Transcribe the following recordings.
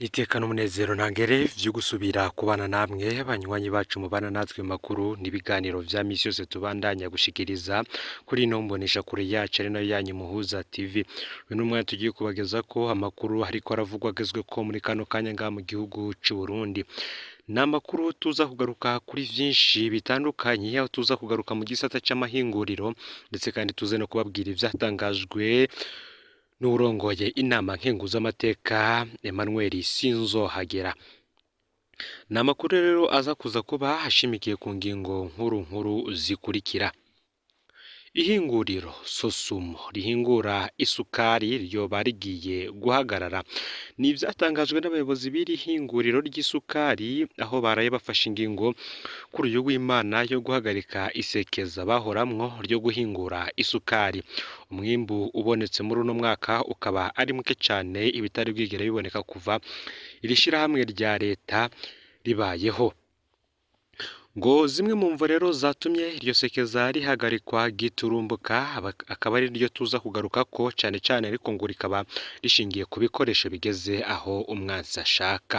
Iteka n'umunezero ntangere vyo gusubira kubana namwe banywanyi bacu mubana natwe mu makuru n'ibiganiro vya misi yose tubandanya gushikiriza kuri ino mboneshakure yacu ari nayo yanyu Muhuza TV. Uyu ni umwanya tugiye kubagezako amakuru ariko aravugwa agezweko muri kano kanya ngaha mu gihugu c'u Burundi. Ni amakuru tuza kugaruka kuri vyinshi bitandukanye, aho tuza kugaruka mu gisata c'amahinguriro, ndetse kandi tuze no kubabwira ivyatangajwe n'uwurongoye inama nkenguzamateka Emmanuel Sinzohagera. Ni amakuru rero aza kuza kuba ashimikiye ku ngingo nkuru nkuru zikurikira: ihinguriro Sosumo rihingura isukari ryoba rigiye guhagarara. Ni ivyatangajwe n'abayobozi b'iri hinguriro ry'isukari, aho baraye bafashe ingingo kuri uyu w'Imana yo guhagarika isekeza bahoramwo ryo guhingura isukari. Umwimbu ubonetse muri uno mwaka ukaba ari muke cane, ibitari bwigere biboneka kuva iri shirahamwe rya leta ribayeho. Ngo zimwe mu mvo rero zatumye iryo sekeza rihagarikwa giturumbuka akaba ari ryo tuza kugarukako cane cane, ariko ngo rikaba rishingiye ku bikoresho bigeze aho umwansi ashaka.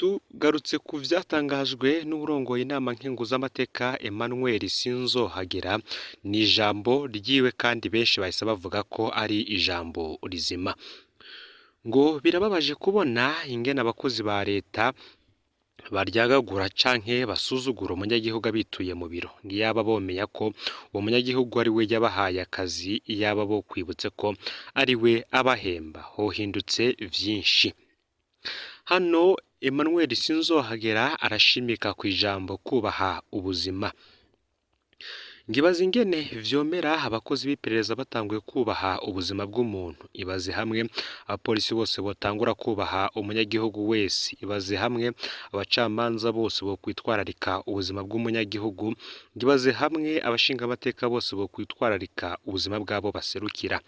Tugarutse ku vyatangajwe n'uwurongoye inama nkenguzamateka Emmanuel Sinzohagera, ni ijambo ryiwe kandi benshi bahise bavuga ko ari ijambo rizima. Ngo birababaje kubona ingene abakozi ba leta baryagagura canke basuzugura umunyagihugu abituye mu biro. Iyaba bomenya ko uwo munyagihugu ari we yabahaye akazi, iyaba bokwibutse ko ari we abahemba, hohindutse vyinshi. Hano Emmanuel Sinzohagera arashimika kw'ijambo kubaha ubuzima. Ngibaza ingene vyomera abakozi b'iperereza batanguye kubaha ubuzima bw'umuntu. Ibaze hamwe abapolisi bose botangura kubaha umunyagihugu wese. Ibaze hamwe abacamanza bose bokwitwararika ubuzima bw'umunyagihugu. Ngibaze hamwe abashingamateka bose bokwitwararika ubuzima bw'abo baserukira.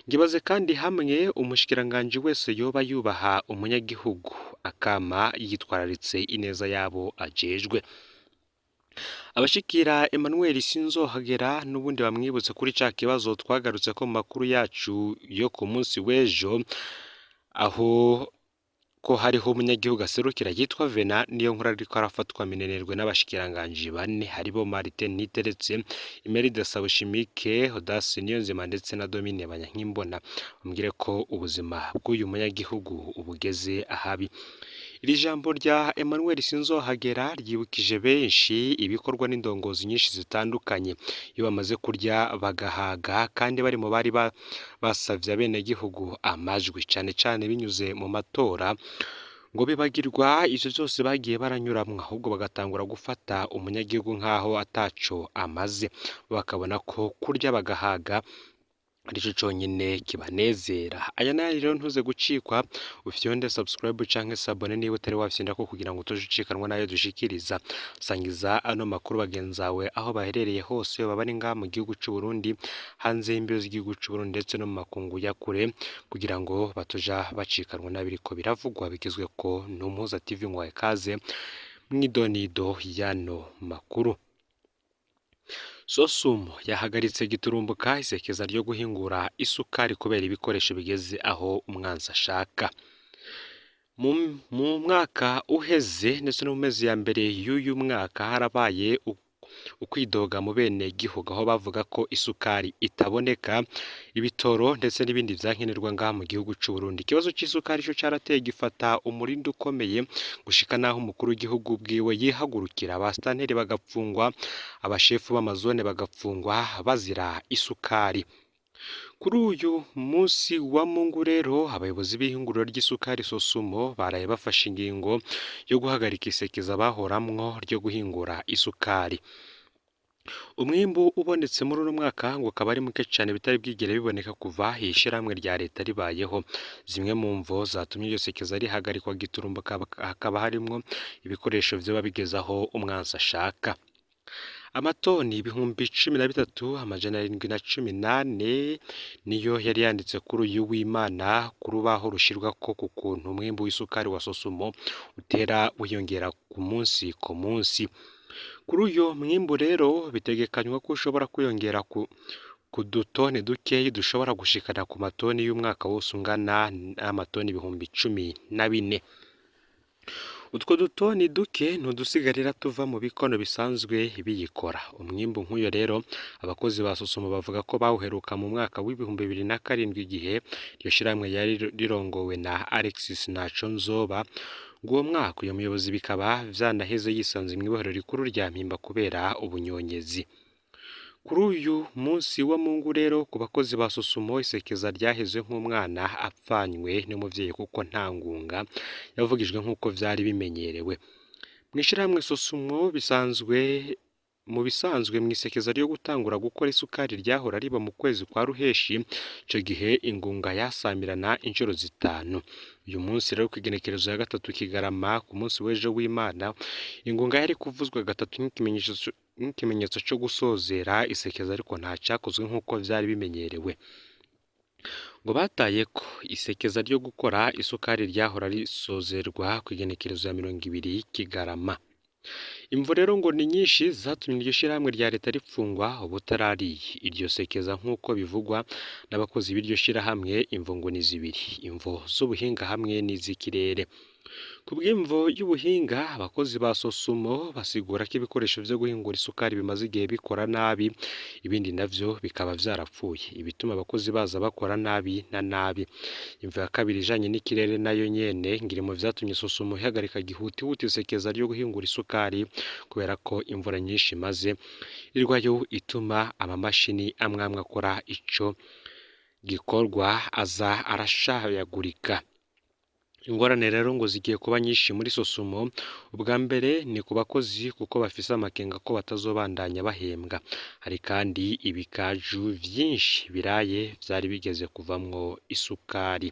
Ngibaze kandi hamwe umushikiranganji wese yoba yubaha umunyagihugu, akama yitwararitse ineza yabo ajejwe. Abashikira Emmanuel Sinzohagera n'ubundi bamwibutse kuri ca kibazo twagarutse ko mu makuru yacu yo ku munsi w'ejo, aho ko hariho umunyagihugu aserukira yitwa Vena niyo nkuru ariko arafatwa minenerwe n'abashikiranganji bane, haribo Martin Niteretse, Emeride Sabushimike, Audace Niyonzima ndetse na Domine Banyankimbona. Bambwire ko ubuzima bw'uyu munyagihugu ubugeze ahabi. Iri jambo rya Emmanuel Sinzohagera ryibukije benshi ibikorwa n'indongozi nyinshi zitandukanye iyo bamaze kurya bagahaga, kandi bari mu bari basavye abenegihugu amajwi cane cane binyuze mu matora, ngo bibagirwa ivyo vyose bagiye baranyuramwo, ahubwo bagatangura gufata umunyagihugu nk'aho ataco amaze, bakabona ko kurya bagahaga arico conyene kibanezera. Aya nayo rero ntuze gucikwa, ufyonde subscribe canke s'abonner niba utari wafyondako kugira ngo utoje ucikanwa nayo dushikiriza. Sangiza ano makuru bagenzawe aho baherereye hose, baba ari ngaha mu gihugu c'u Burundi, hanze y'imbibe z'igihugu c'u Burundi ndetse no mu makungu ya kure, kugira ngo batoja bacikanwa n'abiriko biravugwa bigezweko n'Umuhuza TV. Ngwaye kaze mw'idonido y'ano makuru. Sosumo yahagaritse giturumbuka isekeza ryo guhingura isukari kubera ibikoresho bigeze aho umwansi ashaka. Mu mwaka uheze ndetse no mu mezi ya mbere y'uyu mwaka harabaye ukwidoga mu bene gihugu, aho bavuga ko isukari itaboneka, ibitoro ndetse n'ibindi vyankenerwa ngaha mu gihugu c'u Burundi. Ikibazo c'isukari co carateye gifata umurindi ukomeye gushika naho umukuru w'igihugu bwiwe yihagurukira, abasitanteri bagapfungwa, abashefu b'amazone bagapfungwa bazira isukari. Kuri uyu munsi wa Mungu rero, abayobozi b'ihinguriro ry'isukari Sosumo baraye bafashe ingingo yo guhagarika isekeza bahoramwo ryo guhingura isukari. Umwimbu ubonetse muri uno mwaka ngo ukaba ari muke cane, bitari bwigere biboneka kuva ishirahamwe rya leta ribayeho. Zimwe mu mvo zatumye iryo sekeza rihagarikwa giturumbuka hakaba harimwo ibikoresho vyoba bigeze aho umwansi ashaka. Amatoni 13,714 niyo yari yanditse kuri uyu w'Imana ku rubaho rushirwako ku kuntu umwimbu w'isukari wa Sosumo utera wiyongera ku munsi ku munsi. Kuri uyo mwimbu rero bitegekanywa ko ushobora kwiyongera ku ku dutoni dukeyi dushobora gushikana ku matoni y'umwaka wose ungana n'amatoni 14,000. Utwo dutoni duke ntudusigarira tuva mu bikono bisanzwe biyikora. Umwimbu nk'uyo rero abakozi ba Sosumo bavuga ko bawuheruka mu mwaka w'2007 igihe iryo shirahamwe yari rirongowe na Alexis Ntaconzoba. Ngo uwo mwaka uyo muyobozi bikaba vyanaheze yisanze mw'ibohero rikuru rya Mpimba kubera ubunyonyezi. Kuri uyu munsi wa Mungu rero ku bakozi ba Sosumo isekeza ryaheze nk'umwana apfanywe n'umuvyeyi kuko nta ngunga yavugijwe nk'uko vyari bimenyerewe. Mw'ishirahamwe Sosumo bisanzwe mu bisanzwe mw'isekeza ryo gutangura gukora isukari ryahora riba mu kwezi kwa Ruheshi, ico gihe ingunga yasamirana inshuro zitanu. Uyu munsi rero kw'igenekerezo ya 3 Kigarama ku munsi w'ejo w'Imana, ingunga yari kuvuzwa gatatu nk'ikimenyetso co gusozera isekeza, ariko nta cakozwe nk'uko vyari bimenyerewe. Ngo bataye ko isekeza ryo gukora isukari ryahora risozerwa kw'igenekerezo ya 20 Kigarama. Imvo rero ngo ni nyinshi zatumye iryo shirahamwe rya leta ripfungwa ubutarariye iryo sekeza nk'uko bivugwa n'abakozi b'iryo shirahamwe. Imvo ngo ni zibiri, imvo z'ubuhinga hamwe n'iz'ikirere. Ku bw'imvo y'ubuhinga, abakozi ba Sosumo basigura ko ibikoresho vyo guhingura isukari bimaze igihe bikora nabi, ibindi navyo bikaba vyarapfuye, ibituma abakozi baza bakora nabi na nabi. Imvo ya kabiri ijanye n'ikirere nayo nyene ngiri mu vyatumye Sosumo ihagarika gihutihuti isekeza ryo guhingura isukari, kubera ko imvura nyinshi imaze irwayo ituma amamashini amwe amwe akora ico gikorwa aza arashayagurika. Ingorane rero ngo zigiye kuba nyinshi muri Sosumo. Ubwa mbere ni ku bakozi kuko bafise amakenga ko batazobandanya bahembwa. Hari kandi ibikaju vyinshi biraye vyari bigeze kuvamwo isukari.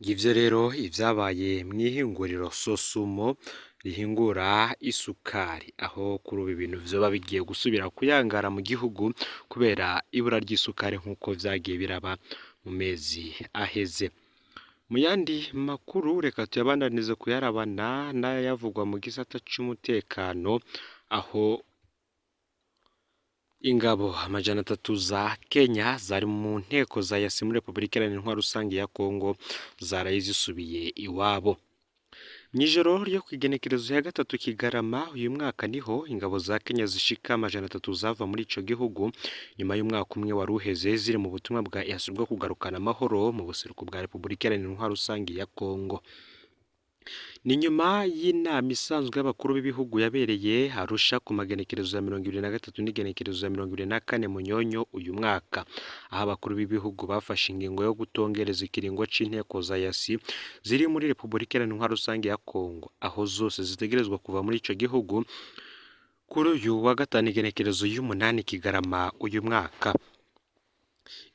Ngivyo rero ivyabaye mw'ihinguriro Sosumo rihingura isukari, aho kuri ubu ibintu vyoba bigiye gusubira kuyangara mu gihugu kubera ibura ry'isukari nk'uko vyagiye biraba mu mezi aheze. Mu yandi makuru reka tuyabandanize kuyarabana n'ayavugwa mu gisata c'umutekano, aho ingabo 300 za Kenya zari mu nteko za EAC muri Repubulika Iharanira Intwaro Rusange ya Kongo zaraye zisubiye iwabo. Mw'ijoro ryo kw'igenekerezo ya 3 Kigarama uyu mwaka niho ingabo za Kenya zishika 300 zava muri ico gihugu nyuma y'umwaka umwe wari uheze ziri mu butumwa bwa EAC bwo kugarukana amahoro mu buseruko bwa Repubulika Iharanira Intwaro Rusange ya Kongo. Ni nyuma y'inama isanzwe y'abakuru b'ibihugu yabereye Arusha ku magenekerezo ya 23 n'igenekerezo ya 24 Munyonyo uyu mwaka, aho abakuru b'ibihugu bafashe ingingo yo gutongereza ikiringo c'inteko za EAC ziri muri Repubulika Iharanira Intwaro Rusange ya Kongo, aho zose zitegerezwa kuva muri ico gihugu kuri uyu wa gatanu igenekerezo y'umunani Kigarama uyu mwaka.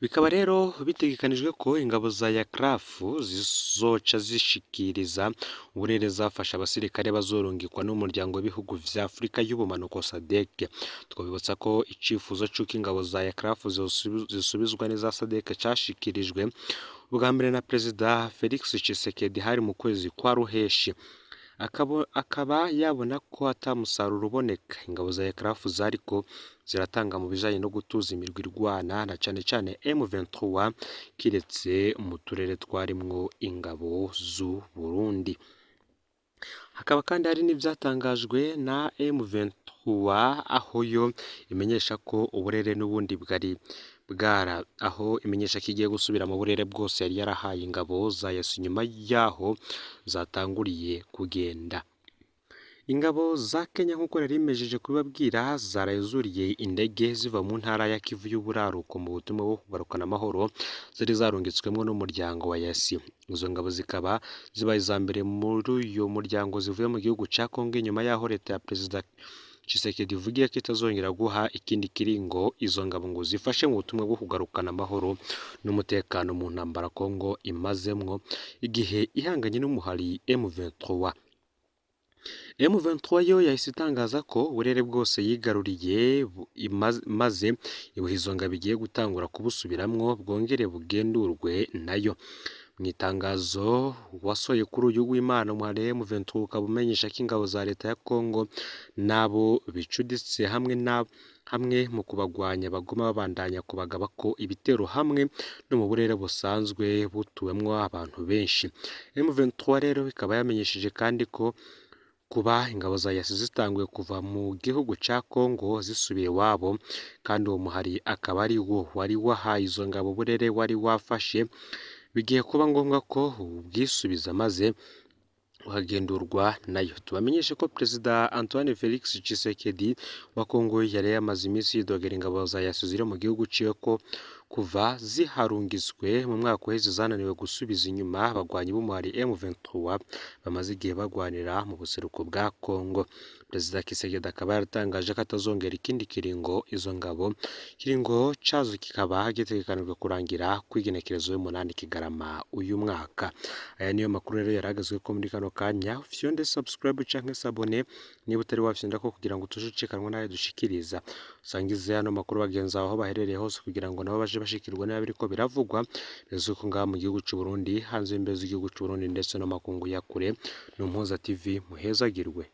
Bikaba rero bitegekanijwe ko ingabo za EACRF zizoca zishikiriza uburere zafasha abasirikare bazorungikwa n'umuryango w'ibihugu vya Afurika y'ubumanuko SADC. Twabibutsa ko icifuzo c'uko ingabo za EACRF zisubizwa n'iza SADC cashikirijwe ubwa mbere na Perezida Felix Tshisekedi hari mu kwezi kwa Ruheshi. Akaba yabona ko ata musaruro uboneka ingabo za EACRF zariko ziratanga mu bijanye no gutuza imirwi irwana na cane cane M23 kiretse mu turere twarimwo ingabo z'u Burundi. Hakaba kandi hari n'ivyatangajwe na M23 aho yo imenyesha ko uburere n'ubundi bwari bwara, aho imenyesha ko igiye gusubira mu burere bwose yari yarahaye ingabo za EAC nyuma yaho zatanguriye kugenda. Ingabo za Kenya nk'uko nari imejeje kubibabwira zaraye zuriye indege ziva mu ntara ya Kivu y'uburaruko mu butumwa bwo kugarukana amahoro zari zarungitswemwo n'umuryango wa EAC. Izo ngabo zikaba zibaye iza mbere muri uyo muryango zivuye mu gihugu ca Kongo inyuma yaho leta ya Perezida Tshisekedi ivugiye ko itazongera guha ikindi kiringo izo ngabo ngo zifashe mu butumwa bwo kugarukana amahoro n'umutekano mu ntambara Kongo imazemwo igihe ihanganye n'umuhari M23. M23 yo yahise itangaza ko uburere bwose yigaruriye maze ibuha izo ngabo igiye gutangura kubusubiramwo bwongere bugendurwe nayo. Mu itangazo wasohoye kuri uyu w'Imana, umuhari M23 ukaba umenyesha ko ingabo za leta ya Congo nabo bicuditse hamwe na hamwe mu kubagwanya baguma babandanya kubagaba ko ibitero hamwe no mu burere busanzwe butuwemwo abantu benshi. M23 rero ikaba yamenyesheje kandi ko kuba ingabo za EAC zitanguye kuva mu gihugu ca Congo zisubiye iwabo, kandi uwo muhari akaba ari wo wari wahaye izo ngabo uburere wari wafashe, bigiye kuba ngombwa ko ubwisubiza maze ukagendurwa nayo. Tubamenyeshe ko Perezida Antoine Felix Tshisekedi wa Congo yari yamaze iminsi yidogera ingabo za EAC ziri mu gihugu ciwe ko kuva ziharungitswe mu mwaka uheze zananiwe gusubiza inyuma abagwanyi b'umuhari M23 bamaze igihe bagwanira mu buseruko bwa Congo. Perezida Tshisekedi akaba yaratangaje ko atazongera ikindi kiringo izo ngabo, ikiringo cazo kikaba gitegekanijwe kurangira kw'igenekerezo y'umunani Kigarama uyu mwaka. Aya niyo makuru rero yaragezweko muri kano kanya. Fyonde subscribe canke s'abonner niba utari wafyonda ko kugira ngo utujucikanwe n'ayo dushikiriza. Usangize ano makuru bagenzi bawe aho baherereye hose kugira ngo nabo baje bashikirwa niba biriko biravugwa ko ngaha mu gihugu c'u Burundi, hanze y'imbibe z'igihugu c'u Burundi ndetse no makungu ya kure. Ni Umuhuza TV, muhezagirwe.